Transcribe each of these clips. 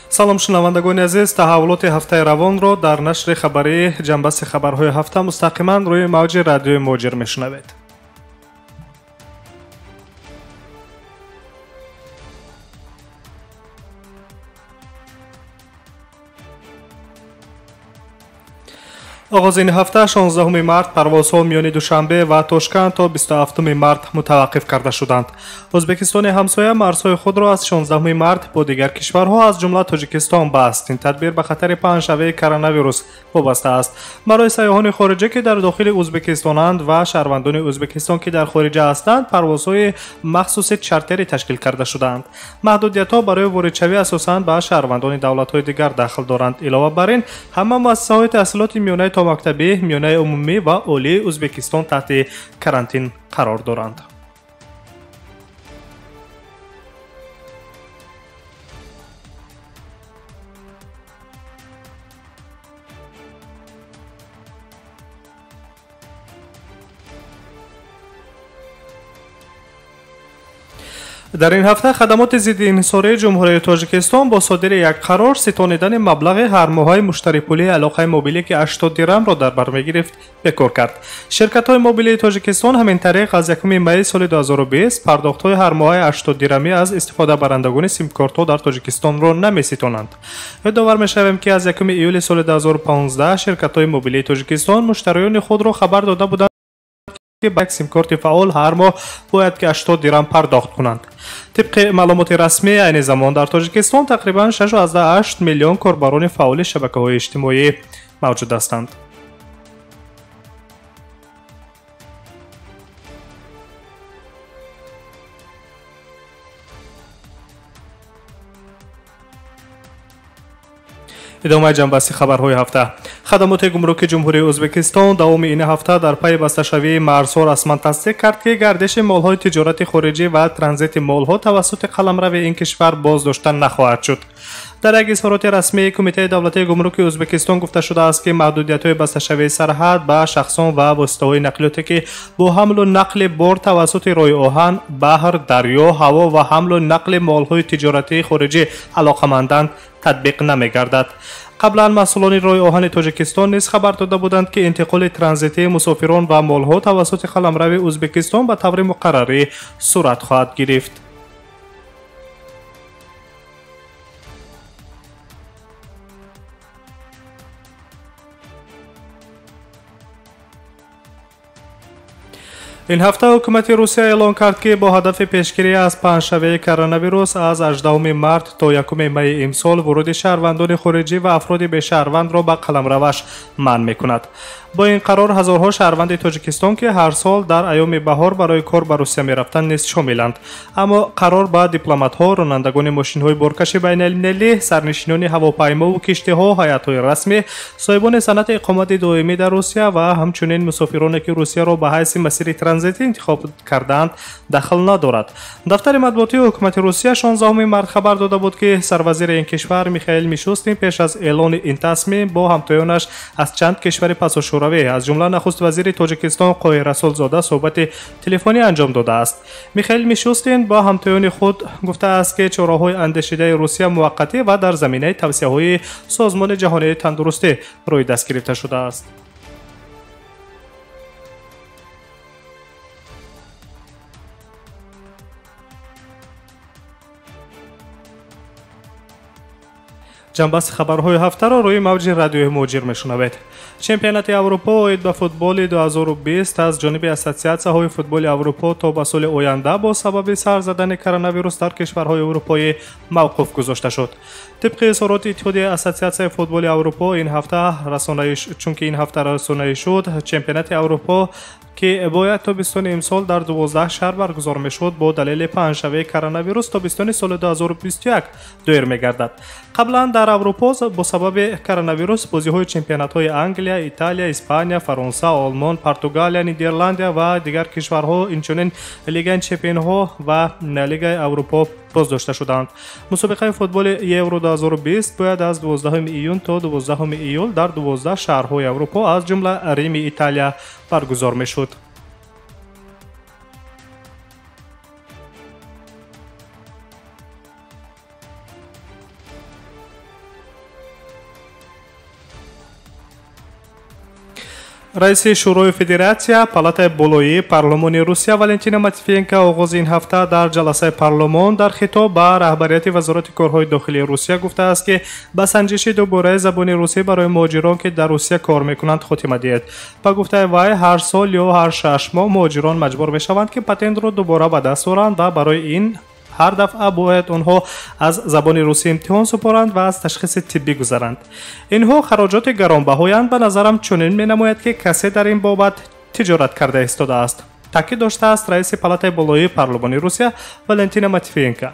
Салом шунавандагони азиз, таҳаввулоти ҳафтаи равонро дар нашри хабарии ҷанбаси хабарҳои ҳафта мустақиман рӯи мавҷи радиои Муҳоҷир мешунавед. Оғози ин ҳафта 16 март парвозҳо миёни Душанбе ва Тошканд то 27 март мутаваққиф карда шуданд. Ӯзбекистони ҳамсоя марзҳои худро аз 16 март бо дигар кишварҳо аз ҷумла Тоҷикистон баст. Ин тадбир ба хатари паҳншавии коронавирус вобаста аст. Барои сайёҳони хориҷӣ, ки дар дохили Ӯзбекистонанд ва шаҳрвандони Ӯзбекистон, ки дар хориҷа ҳастанд, парвозҳои махсуси чартерӣ ташкил карда шудаанд. Маҳдудиятҳо барои воридшавӣ асосан ба шаҳрвандони давлатҳои дигар дахл доранд. Илова бар ин, ҳама муассисаҳои таҳсилоти миёнаи томактабӣ, миёнаи умумӣ ва олии Ӯзбекистон таҳти карантин қарор доранд. Дар ин ҳафта хадамоти зидди инҳисории Ҷумҳурии Тоҷикистон бо содири як қарор ситонидани маблағи ҳармоҳаи муштарипулии алоқаи мобилӣ, ки 80 дирамро дар бар мегирифт, бекор кард. Ширкатҳои мобилии Тоҷикистон ҳамин тариқ аз 1 майи соли 2020 пардохтҳои ҳармоҳаи 80 дирамӣ аз истифодабарандагони симкортҳо дар Тоҷикистонро намеситонанд. Ёдовар мешавем, ки аз 1 июли соли 2015 ширкатҳои мобилии Тоҷикистон муштариёни худро хабар дода буданд, ки ба як симкорти фаъол ҳар моҳ бояд ки 80 дирам пардохт кунанд. Тибқи маълумоти расмӣ, айни замон дар Тоҷикистон тақрибан 6,8 миллион корбарони фаъоли шабакаҳои иҷтимоӣ мавҷуд ҳастанд. Идомаи ҷанбасти хабарҳои ҳафта. Хадамоти гумруки Ҷумҳурии Ӯзбекистон давоми ин ҳафта дар пайи басташавии марзҳо расман тасдиқ кард, ки гардиши молҳои тиҷорати хориҷӣ ва транзити молҳо тавассути қаламрави ин кишвар боздошта нахоҳад шуд. Дар як изҳороти расмии Кумитаи давлатии гумруки Ӯзбекистон гуфта шудааст, ки маҳдудиятҳои басташавии сарҳад ба шахсон ва воситаҳои нақлиёте, ки бо ҳамлу нақли бор тавассути роҳи оҳан, баҳр, дарё, ҳаво ва ҳамлу нақли молҳои тиҷоратии хориҷӣ алоқаманданд, татбиқ намегардад. Қаблан масъулони роҳи оҳани Тоҷикистон низ хабар дода буданд, ки интиқоли транзитии мусофирон ва молҳо тавассути қаламрави Ӯзбекистон ба таври муқаррарӣ сурат хоҳад гирифт. Ин ҳафта ҳукумати Русия эълон кард, ки бо ҳадафи пешгирӣ аз паҳншавии коронавирус аз 18 март то 1 майи имсол вуруди шаҳрвандони хориҷӣ ва афроди бешаҳрвандро ба қаламраваш манъ мекунад. Бо ин қарор ҳазорҳо шаҳрванди Тоҷикистон, ки ҳар сол дар айёми баҳор барои кор ба Русия мерафтанд, низ шомиланд. Аммо қарор ба дипломатҳо, ронандагони мошинҳои боркаши байналмилалӣ, сарнишинони ҳавопаймову киштиҳо, ҳайатҳои расмӣ, соҳибони санъати иқомати доимӣ дар Русия ва ҳамчунин мусофироне, ки Русияро ба ҳайси масири транзитӣ интихоб кардаанд, дахл надорад. Дафтари матбуотии ҳукумати Русия 16 март хабар дода буд, ки сарвазири ин кишвар Михаил Мишустин пеш аз эълони ин тасмим бо ҳамтоёнаш аз чанд кишвари пасошӯравӣ, аз ҷумла нахуст вазири Тоҷикистон Қоҳир Расулзода, суҳбати телефонӣ анҷом додааст. Михаил Мишустин бо ҳамтоёни худ гуфтааст, ки чораҳои андешидаи Русия муваққатӣ ва дар заминаи тавсияҳои Созмони ҷаҳонии тандурустӣ рӯи даст гирифта шудааст. Ҷанбасти хабарҳои ҳафтаро рӯи мавҷи радиои Муҳоҷир мешунавед. Чемпионати Аврупо оид ба футболи 2020 аз ҷониби ассотсиатсияҳои футболи Аврупо то ба соли оянда бо сабаби сар задани коронавирус дар кишварҳои аврупоӣ мавқуф гузошта шуд. Тибқи изҳороти Иттиҳоди ассотсиатсияи футболи Аврупо, ин ҳафта чунки ин ҳафта расонаӣ шуд, чемпионати Аврупо, ки бояд тобистони имсол дар 12 шаҳр баргузор мешуд, бо далели паҳншавии коронавирус тобистони соли 2021 доир мегардад. Қаблан дар Аврупо бо сабаби коронавирус бозиҳои чемпионатҳои Англия, Италия, Испания, Фаронса, Олмон, Португалия, Нидерландия ва дигар кишварҳо, инчунин Лигаи чемпионҳо ва Лигаи Аврупо боздошта шуданд. Мусобиқаи футболи Евро 2020 бояд аз 12 июн то 12 июл дар 12 шаҳрҳои Аврупо, аз ҷумла Рими Италия, баргузор мешуд. Раиси Шӯрои Федератсия, Палатаи болоии парлумони Русия Валентина Матвиенко оғози ин ҳафта дар ҷаласаи парлумон дар хитоб ба раҳбарияти Вазорати корҳои дохилии Русия гуфтааст, ки ба санҷиши дубораи забони русӣ барои муҳоҷирон, ки дар Русия кор мекунанд, хотима диҳед. Ба гуфтаи вай, ҳар сол ё ҳар 6 моҳ муҳоҷирон маҷбур мешаванд, ки патентро дубора ба даст оранд ва барои ин ҳар дафъа бояд онҳо аз забони русӣ имтиҳон супоранд ва аз ташхиси тиббӣ гузаранд. Инҳо хароҷоти гаронбаҳоянд. Ба назарам чунин менамояд, ки касе дар ин бобат тиҷорат карда истодааст, таъкид доштааст раиси Палатаи болоии парлумони Русия Валентина Матвиенко.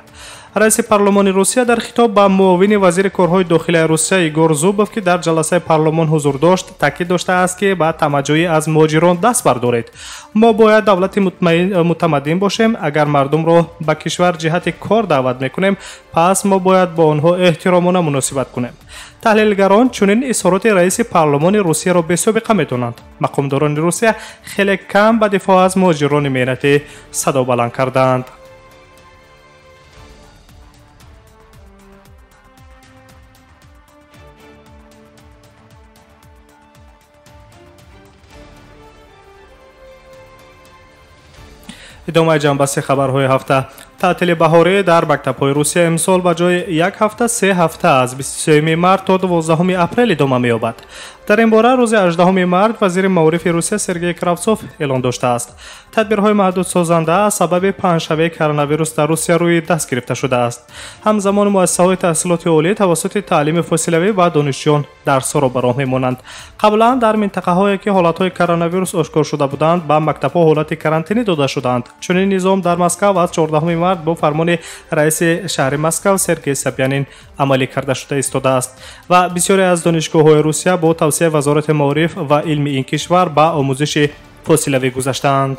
Раиси парлумони Русия дар хитоб ба муовини вазири корҳои дохилияи Русия Игор Зубов, ки дар ҷаласаи парлумон ҳузур дошт, таъкид доштааст, ки ба тамаъҷӯӣ аз муҳоҷирон даст бардоред. Мо бояд давлати мутамаддин бошем. Агар мардумро ба кишвар ҷиҳати кор даъват мекунем, пас мо бояд бо онҳо эҳтиромона муносибат кунем. Таҳлилгарон чунин изҳороти раиси парлумони Русияро бесобиқа медонанд. Мақомдорони Русия хеле кам ба дифоъ аз муҳоҷирони меҳнатӣ садо баланд кардаанд. Идомаи ҷанбасти хабарҳои ҳафта. Таътили баҳорӣ дар мактабҳои Русия имсол ба ҷои як ҳафта 3 ҳафта аз 23 март то 12 апрел идома меёбад. Дар ин бора рӯзи 18 март вазири маорифи Русия Сергей Кравцов эълон доштааст. Тадбирҳои маҳдудсозанда аз сабаби паҳншавии коронавирус дар Русия рӯи даст гирифта шудааст. Ҳамзамон муассисаҳои таҳсилоти олӣ тавассути таълими фосилавӣ ба донишҷӯён дарсҳоро ба роҳ мемонанд. Қаблан дар минтақаҳое, ки ҳолатҳои коронавирус ошкор шуда буданд, ба мактабҳо ҳолати карантинӣ дода шуданд. Чунин низом дар Москав аз 14 март бо фармони раиси шаҳри Москав Сергей Собянин амалӣ карда шуда истодааст ва бисёре аз донишгоҳҳои Русия бо тавсияи Вазорати маориф ва илми ин кишвар ба омӯзиши фосилавӣ гузаштаанд.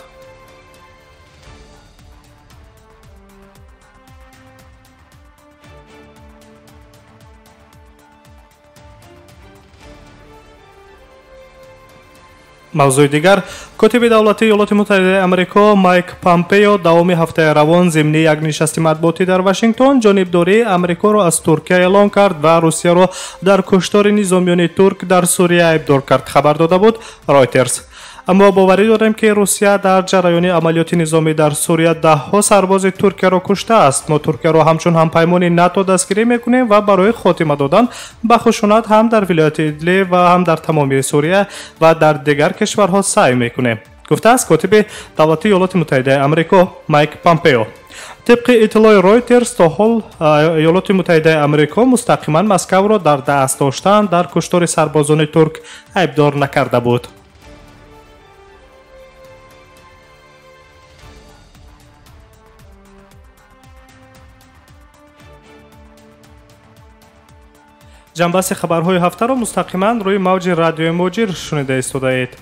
Мавзӯи дигар. Котиби давлатии Иёлоти Муттаҳидаи Амрико Майк Помпео давоми ҳафтаи равон зимни як нишасти матбуотӣ дар Вашингтон ҷонибдории Амрикоро аз Туркия эълон кард ва Русияро дар куштори низомиёни турк дар Сурия айбдор кард, хабар дода буд Ройтерс. Аммо боварӣ дорем, ки Русия дар ҷараёни амалиёти низомӣ дар Сурия даҳҳо сарбози Туркияро куштааст. Мо Туркияро ҳамчун ҳампаймони НАТО дастгирӣ мекунем ва барои хотима додан ба хушунат ҳам дар вилояти Идлиб ва ҳам дар тамоми Сурия ва дар дигар кишварҳо саъй мекунем, гуфтааст котиби давлатии Иёлоти Муттаҳидаи Амрико Майк Помпео. Тибқи иттилои Ройтерс, то ҳол Иёлоти Муттаҳидаи Амрико мустақиман Москавро дар даст доштан дар куштори сарбозони турк айбдор накарда буд. Ҷанбасти хабарҳои ҳафтаро мустақиман рӯи мавҷи радиои Муҳоҷир шунида истодаед.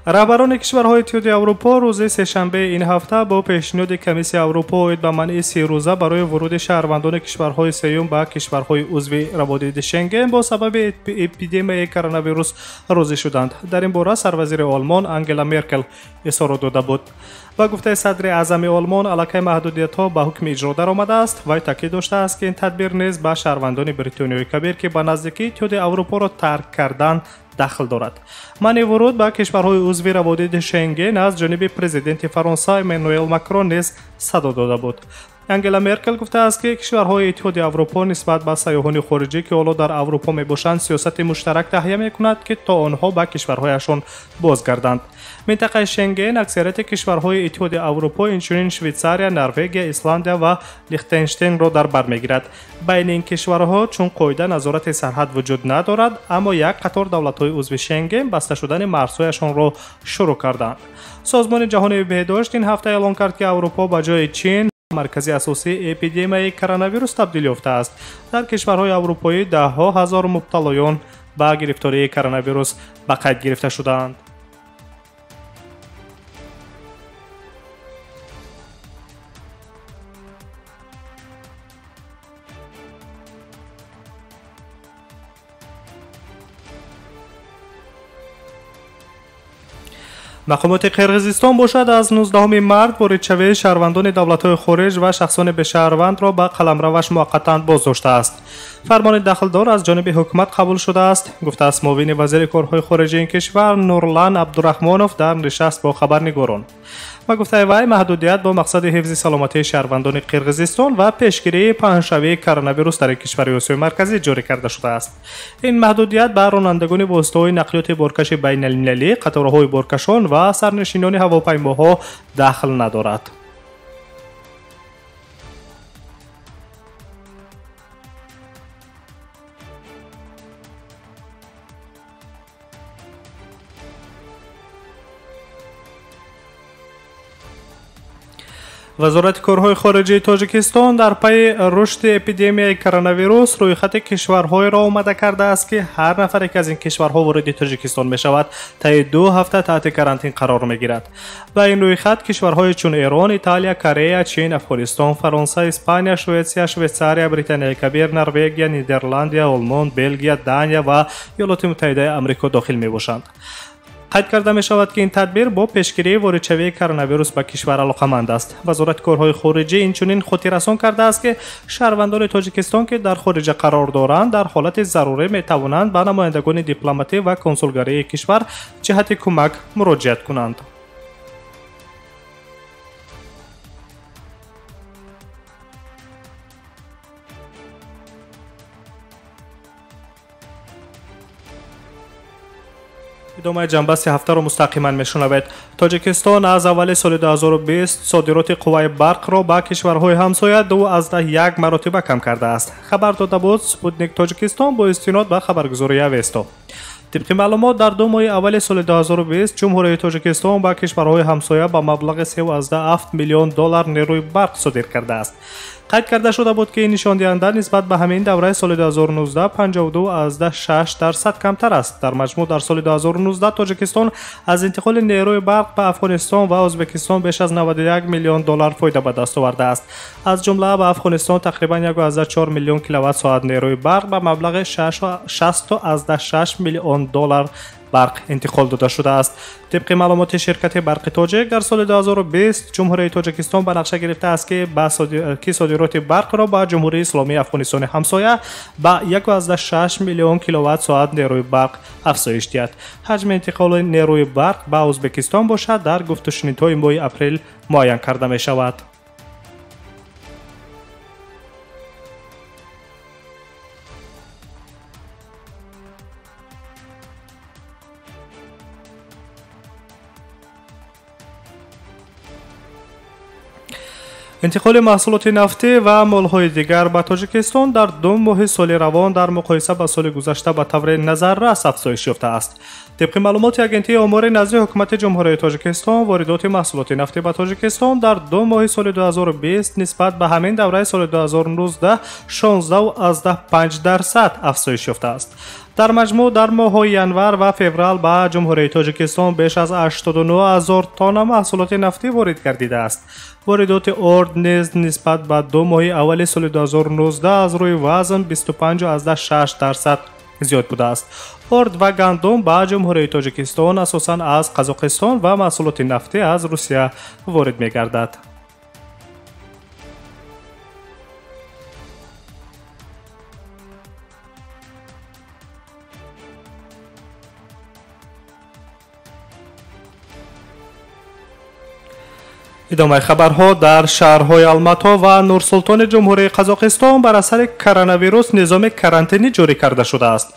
Раҳбарони кишварҳои Иттиҳоди Аврупо рӯзи сешанбеи ин ҳафта бо пешниҳоди Комиссияи Аврупо оид ба манъи 30 рӯза барои вуруди шаҳрвандони кишварҳои сеюм ба кишварҳои узви раводиди Шенген бо сабаби эпидемияи коронавирус розӣ шуданд. Дар ин бора сарвазири Олмон Ангела Меркел изҳорот дода буд. Ба гуфтаи садри аъзами Олмон, аллакай маҳдудиятҳо ба ҳукми иҷро даромадааст. Вай таъкид доштааст, ки ин тадбир низ ба шаҳрвандони Бритониёи Кабир, ки ба наздикии Иттиҳоди Аврупоро тарк кардан, дахл дорад. Манъи вуруд ба кишварҳои узви раводиди Шенген аз ҷониби президенти Фаронса Эммануэл Макрон низ садо дода буд. Ангела Меркел гуфтааст, ки кишварҳои Иттиҳоди Аврупо нисбат ба сайёҳони хориҷӣ, ки ҳоло дар Аврупо мебошанд, сиёсати муштарак таҳия мекунад, ки то онҳо ба кишварҳояшон бозгарданд. Минтақаи Шенген аксарияти кишварҳои Иттиҳоди Аврупо, инчунин Швейтсария, Норвегия, Исландия ва Лихтенштейнро дар бар мегирад. Байни ин кишварҳо чун қоида назорати сарҳад вуҷуд надорад, аммо як қатор давлатҳои узви Шенген баста шудани марзҳояшонро шурӯъ карданд. Созмони ҷаҳонии беҳдошт ин ҳафта эълон кард, ки Аврупо ба ҷои Чин маркази асосии эпидемияи коронавирус табдил ёфтааст. Дар кишварҳои аврупоӣ даҳҳо ҳазор мубталоён ба гирифтории коронавирус ба қайд гирифта шудаанд. Мақомоти Қирғизистон бошад аз 19 март воридшавии шаҳрвандони давлатҳои хориҷ ва шахсони бешаҳрвандро ба қаламраваш муваққатан боздоштааст. Фармони дахлдор аз ҷониби ҳукумат қабул шудааст, гуфтааст муовини вазири корҳои хориҷии ин кишвар Нурлан Абдурахмонов дар нишаст бо хабарнигорон. Ба гуфтаи вай, маҳдудият бо мақсади ҳифзи саломатии шаҳрвандони Қирғизистон ва пешгирии паҳншавии коронавирус дар ин кишвари Осиёи Марказӣ ҷорӣ карда шудааст. Ин маҳдудият ба ронандагони воситаҳои нақлиёти боркаши байналмилалӣ, қатораҳои боркашон ва сарнишинони ҳавопаймоҳо дахл надорад. Вазорати корҳои хориҷии Тоҷикистон дар пайи рушди эпидемияи коронавирус рӯйхати кишварҳоеро омода кардааст, ки ҳар нафаре ки аз ин кишварҳо вориди Тоҷикистон мешавад, таи 2 ҳафта таҳти карантин қарор мегирад. Ба ин рӯйхат кишварҳои чун Эрон, Италия, Корея, Чин, Афғонистон, Фаронса, Испания, Шветсия, Швейтсария, Британияи Кабир, Норвегия, Нидерландия, Олмон, Белгия, Дания ва Иёлоти Муттаҳидаи Амрико дохил мебошанд. Қайд карда мешавад, ки ин тадбир бо пешгирии воридшавии коронавирус ба кишвар алоқаманд аст. Вазорати корҳои хориҷӣ инчунин хотиррасон кардааст, ки шаҳрвандони Тоҷикистон, ки дар хориҷа қарор доранд, дар ҳолати зарурӣ метавонанд ба намояндагони дипломатӣ ва консулгарии кишвар ҷиҳати кӯмак муроҷиат кунанд. Идомаи ҷанбасти ҳафтаро мустақиман мешунавед. Тоҷикистон аз аввали соли 2020 содироти қувваи барқро ба кишварҳои ҳамсоя 2,1 маротиба кам кардааст. Хабар дода буд Спутник Тоҷикистон бо истинод ба хабаргузории Авесто. Тибқи маълумот, дар 2 моҳи аввали соли 2020 Ҷумҳурии Тоҷикистон ба кишварҳои ҳамсоя ба маблағи 3,7 миллион доллар нерӯи барқ содир кардааст. Қайд карда шуда буд, ки ин нишондиҳанда нисбат ба ҳамин давраи соли 2019 52,6% камтар аст. Дар маҷмӯъ дар соли 2019 Тоҷикистон аз интиқоли нерӯи барқ ба Афғонистон ва Ӯзбекистон беш аз 91 миллион доллар фоида ба даст овардааст. Аз ҷумла ба Афғонистон тақрибан 1,4 миллион киловатт-соат нерӯи барқ ба маблағи 60,6 миллион доллар барқ интиқол дода шудааст. Тибқи маълумоти ширкати барқи тоҷик, дар соли 2020 Ҷумҳурии Тоҷикистон ба нақша гирифтааст, ки содироти барқро ба Ҷумҳурии Исломии Афғонистони ҳамсоя ба 1,6 миллион киловатт-соат нерӯи барқ афзоиш диҳад. Ҳаҷми интиқоли нерӯи барқ ба Ӯзбекистон бошад дар гуфтушунидҳои моҳи апрел муайян карда мешавад. Интиқоли маҳсулоти нафтӣ ва молҳои дигар ба Тоҷикистон дар 2 моҳи соли равон дар муқоиса ба соли гузашта ба таври назаррас афзоиш ёфтааст. Тибқи маълумоти агентии омори назди ҳукумати Ҷумҳурии Тоҷикистон, воридоти маҳсулоти нафтӣ ба Тоҷикистон дар 2 моҳи соли 2020 нисбат ба ҳамин давраи соли 2019 16,5% афзоиш ёфтааст. Дар маҷмӯъ дар моҳҳои январ ва феврал ба Ҷумҳурии Тоҷикистон беш аз 89 000 тонна маҳсулоти нафтӣ ворид гардидааст. Воридоти орд низ нисбат ба 2 моҳи аввали соли 2019 аз рӯи вазн 25,6% зиёд будааст. Орд ва гандум ба Ҷумҳурии Тоҷикистон асосан аз Қазоқистон ва маҳсулоти нафтӣ аз Русия ворид мегардад. Идомаи хабарҳо дар шаҳрҳои Алмато ва Нурсултони Ҷумҳурии Қазоқистон бар асари коронавирус низоми карантинӣ ҷорӣ карда шудааст.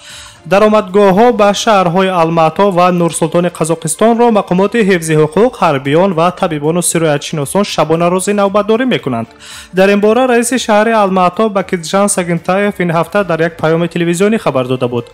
Даромадгоҳҳо ба шаҳрҳои Алмато ва Нурсултони Қазоқистонро мақомоти ҳифзи ҳуқуқ, ҳарбиён ва табибону сироятшиносон шабонарӯзӣ навбатдорӣ мекунанд. Дар ин бора раиси шаҳри Алмато Бакитжан Сагинтаев ин ҳафта дар як паёми телевизионӣ хабар дода буд.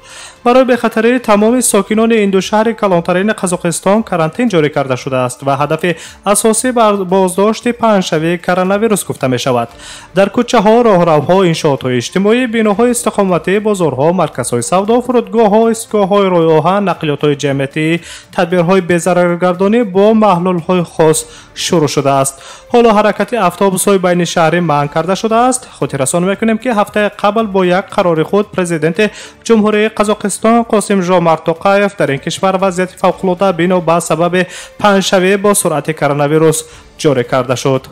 Барои бехатарии тамоми сокинони ин ду шаҳри калонтарини Қазоқистон карантин ҷорӣ карда шудааст ва ҳадафи асосӣ боздошти паҳншавии коронавирус гуфта мешавад. Дар кӯчаҳо, роҳравҳо, иншоотҳои иҷтимоӣ, биноҳои истиқоматӣ, бозорҳо, марказҳои савдо, Фурудгоҳҳо, истгоҳҳои роҳи оҳан, нақлиётҳои ҷамъиятӣ тадбирҳои безараргардонӣ бо маҳлулҳои хос шурӯъ шудааст. Ҳоло ҳаракати автобусҳои байни шаҳрӣ манъ карда шудааст. Хотиррасон мекунем, ки ҳафтаи қабл бо як қарори худ президенти Ҷумҳурии Қазоқистон Қосим Жомарт Тоқаев дар ин кишвар вазъияти фавқулода бино ба сабаби паҳншавӣ бо суръати коронавирус ҷорӣ карда шуд.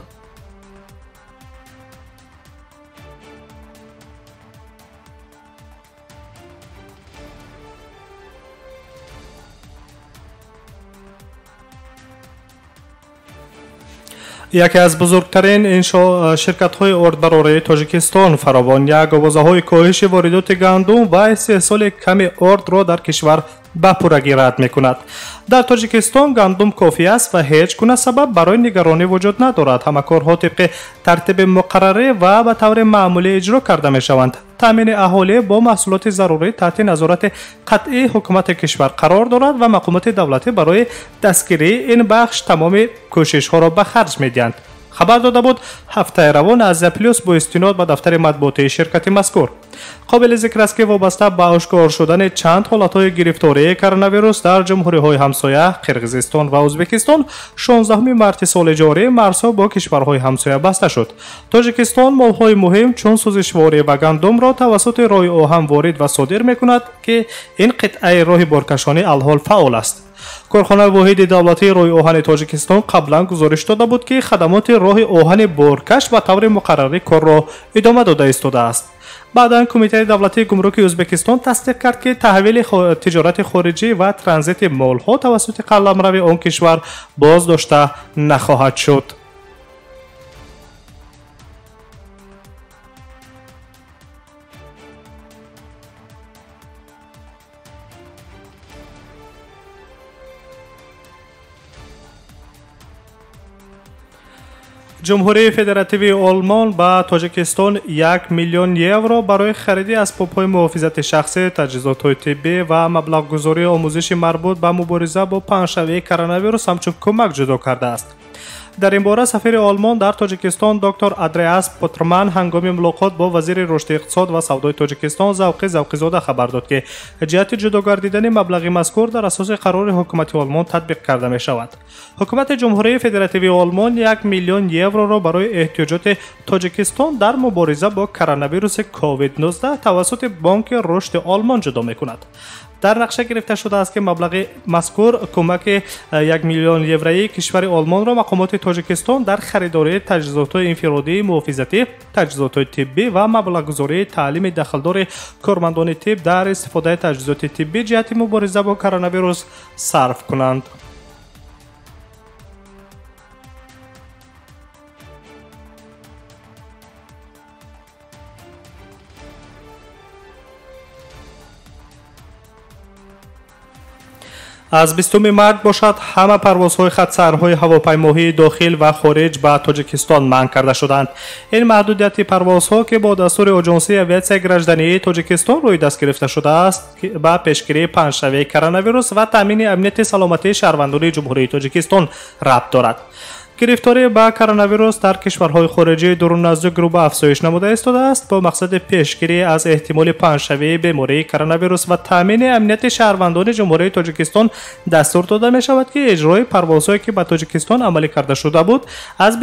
Яке аз бузургтарин ширкатҳои ордбарории Тоҷикистон «Фаровон» як овозаҳои коҳиши воридоти гандум ва истеҳсоли ками ордро дар кишвар ба пуррагӣ рад мекунад. Дар Тоҷикистон гандум кофӣ аст ва ҳеҷ гуна сабаб барои нигаронӣ вуҷуд надорад. Ҳама корҳо тибқи тартиби муқаррарӣ ва ба таври маъмулӣ иҷро карда мешаванд. Таъмини аҳолӣ бо маҳсулоти зарурӣ таҳти назорати қатъии ҳукумати кишвар қарор дорад ва мақомоти давлатӣ барои дастгирии ин бахш тамоми кӯшишҳоро ба харҷ медиҳанд, хабар дода буд ҳафтаи равон Азия Плюс бо истинод ба дафтари матбуотии ширкати мазкур. Қобили зикр аст, ки вобаста ба ошкор шудани чанд ҳолатҳои гирифтории коронавирус дар ҷумҳуриҳои ҳамсоя, Қирғизистон ва Ӯзбекистон, 16 марти соли ҷорӣ марзҳо бо кишварҳои ҳамсоя баста шуд. Тоҷикистон молҳои муҳим чун сӯзишворӣ ва гандумро тавассути роҳи оҳан ворид ва содир мекунад, ки ин қитъаи роҳи боркашонӣ алҳол фаъол аст. Корхонаи воҳиди давлатии роҳи оҳани Тоҷикистон қаблан гузориш дода буд, ки хадамоти роҳи оҳани боркаш ба таври муқаррарӣ корро идома дода истодааст. Баъдан Кумитаи давлатии гумруки Ӯзбекистон тасдиқ кард, ки таҳвили тиҷорати хориҷӣ ва транзити молҳо тавассути қаламрави он кишвар боз дошта нахоҳад шуд. Ҷумҳурии Федеративии Олмон ба Тоҷикистон 1 миллион евро барои хариди асбобҳои муҳофизати шахсӣ, таҷҳизотҳои тиббӣ ва маблағгузории омӯзиши марбут ба мубориза бо паҳншавии коронавирус ҳамчун кӯмак ҷудо кардааст. Дар ин бора сафири Олмон дар Тоҷикистон доктор Андреас Потрман ҳангоми мулоқот бо вазири рушди иқтисод ва савдои Тоҷикистон Завқи Завқизода хабар дод, ки ҷиҳати ҷудо гардидани маблағи мазкур дар асоси қарори ҳукумати Олмон татбиқ карда мешавад. Ҳукумати Ҷумҳурии Федеративии Олмон 1 миллион евроро барои эҳтиёҷоти Тоҷикистон дар мубориза бо коронавируси COVID-19 тавассути Бонки рушди Олмон ҷудо мекунад. Дар нақша гирифта шудааст, ки маблағи мазкур, кӯмаки 1 миллион евроии кишвари Олмонро мақомоти Тоҷикистон дар харидории таҷҳизотҳои инфиродии муҳофизатӣ, таҷҳизотҳои тиббӣ ва маблағгузории таълими дахлдори кормандони тиб дар истифодаи таҷҳизоти тиббӣ ҷиҳати мубориза бо коронавирус сарф кунанд. Аз 20 март бошад, ҳама парвозҳои хатсайрҳои ҳавопаймоҳии дохил ва хориҷ ба Тоҷикистон манъ карда шуданд. Ин маҳдудияти парвозҳо, ки бо дастури Оҷонсии авиатсияи граждании Тоҷикистон рӯи даст гирифта шудааст, ба пешгирии паҳншавии коронавирус ва таъмини амнияти саломатии шаҳрвандони Ҷумҳурии Тоҷикистон рабт дорад. Гирифторӣ ба коронавирус дар кишварҳои хориҷии дуру наздик рӯ ба афзоиш намуда истодааст. Бо мақсади пешгирӣ аз эҳтимоли паҳншавии бемории коронавирус ва таъмини амнияти шаҳрвандони Ҷумҳурии Тоҷикистон дастур дода мешавад, ки иҷрои парвозҳое, ки ба Тоҷикистон амалӣ карда шуда буд, аз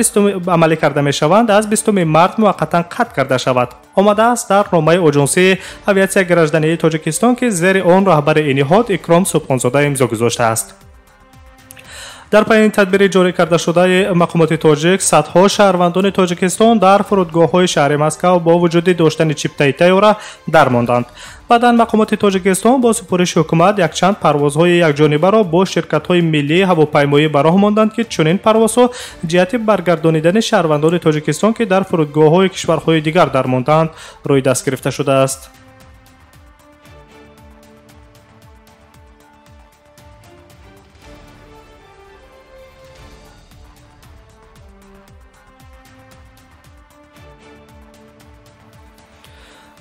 амалӣ карда мешаванд, аз 20 март муваққатан қатъ карда шавад, омадааст дар номаи Оҷонсии авиатсияи граждании Тоҷикистон, ки зери он раҳбари ин ниҳод Икром Субҳонзода имзо гузоштааст. Дар пайи ин тадбири ҷорӣ кардашудаи мақомоти тоҷик, садҳо шаҳрвандони Тоҷикистон дар фурудгоҳҳои шаҳри Москав бо вуҷуди доштани чиптаи тайёра дармонданд. Баъдан мақомоти Тоҷикистон бо супориши ҳукумат якчанд парвозҳои якҷонибаро бо ширкатҳои миллии ҳавопаймоӣ ба роҳ монданд, ки чунин парвозҳо ҷиҳати баргардонидани шаҳрвандони Тоҷикистон, ки дар фурудгоҳҳои кишварҳои дигар дармондаанд, рӯи даст гирифта шудааст.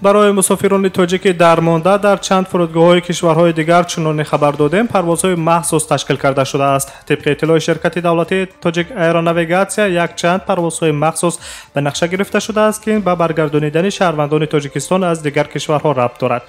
Барои мусофирони тоҷики дармонда дар чанд фурудгоҳҳои кишварҳои дигар, чуноне хабар додем, парвозҳои махсус ташкил карда шудааст. Тибқи иттилои ширкати давлатии Тоҷик Аэронавигатсия, якчанд парвозҳои махсус ба нақша гирифта шудааст, ки ба баргардонидани шаҳрвандони Тоҷикистон аз дигар кишварҳо рабт дорад.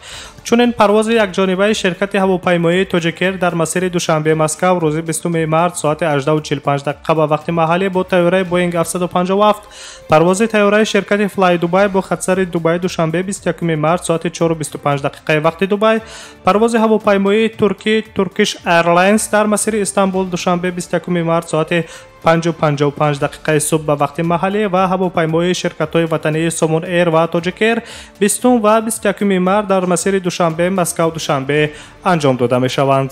Чунин парвози якҷонибаи ширкати ҳавопаймоии Тоҷикэр дар масири Душанбе-Москав рӯзи 20 март соати 18:45 дақиқа ба вақти маҳаллӣ бо тайёраи Боинг 757, парвози тайёраи ширкати Флай Дубай бо хатсари Дубай-Душанбе 21 март соати 4:25 дақиқаи вақти Дубай, парвози ҳавопаймоии туркӣ Turkish Airlines дар масири Истанбул-Душанбе 21 март соати 5:55 дақиқаи субҳ ба вақти маҳаллӣ ва ҳавопаймоии ширкатҳои ватании Сомон Эйр ва Тоҷикэр 20 ва 21 март дар масири Душанбе-Москав-Душанбе анҷом дода мешаванд.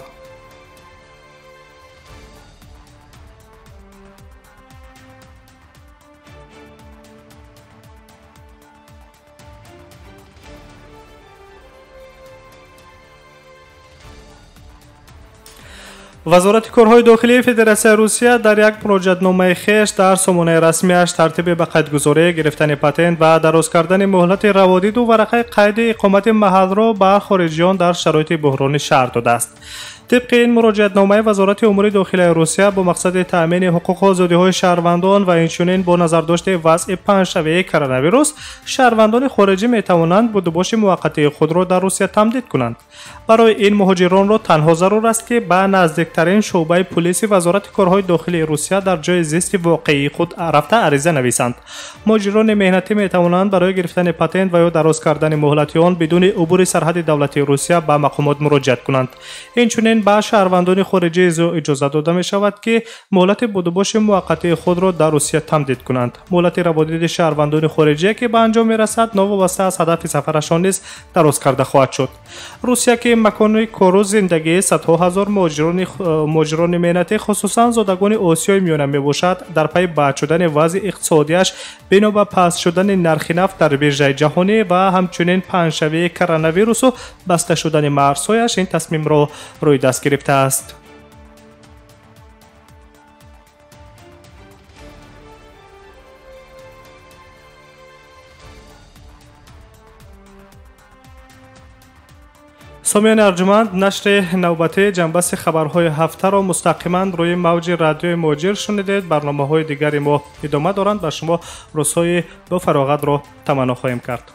Вазорати корҳои дохилии Федератсияи Русия дар як муроҷиатномаи хеш дар сомонаи расмиаш тартиби ба қайдгузорӣ, гирифтани патент ва дароз кардани муҳлати раводиду варақаи қайди иқомати маҳалро ба хориҷиён дар шароити буҳрони шаҳр додааст. Тибқи ин муроҷиатномаи Вазорати умури дохилияи Русия бо мақсади таъмини ҳуқуқу озодиҳои шаҳрвандон ва инчунин бо назардошти вазъи паҳншавии коронавирус, шаҳрвандони хориҷӣ метавонанд будубоши муваққатии худро дар Русия тамдид кунанд. Барои ин муҳоҷиронро танҳо зарур аст, ки ба наздиктарин шӯъбаи пулиси Вазорати корҳои дохилии Русия дар ҷои зисти воқеии худ рафта ариза нависанд. Муҳоҷирони меҳнатӣ метавонанд барои гирифтани патент ва ё дароз кардани муҳлати он бидуни убури сарҳади давлатии Русия ба мақомот муроҷиат кунанд. Инчунин ба шаҳрвандони хориҷӣ иҷоза дода мешавад, ки муҳлати будубоши муваққатии худро дар Русия тамдид кунанд. Муҳлати раводиди шаҳрвандони хориҷие, ки ба анҷом мерасад, новобаста аз ҳадафи сафарашон низ дароз карда хоҳад шуд. Русия, ки макони кору зиндагии садҳо ҳазор муҳоҷирони меҳнатӣ, хусусан зодагони Осиёи Миёна мебошад, дар пайи бад шудани вазъи иқтисодиаш бино ба паст шудани нархи нафт дар биржаи ҷаҳонӣ ва ҳамчунин паҳншавии коронавирусу баста шудани марзҳояш ин тасмимро рӯи даст гирифтааст. Сомиёни арҷуманд, нашри навбатии ҷанбаси хабарҳои ҳафтаро мустақиман рӯи мавҷи радиои Муҳоҷир шунидед. Барномаҳои дигари мо идома доранд. Ба шумо рӯзҳои бофароғатро таманно хоҳем кард.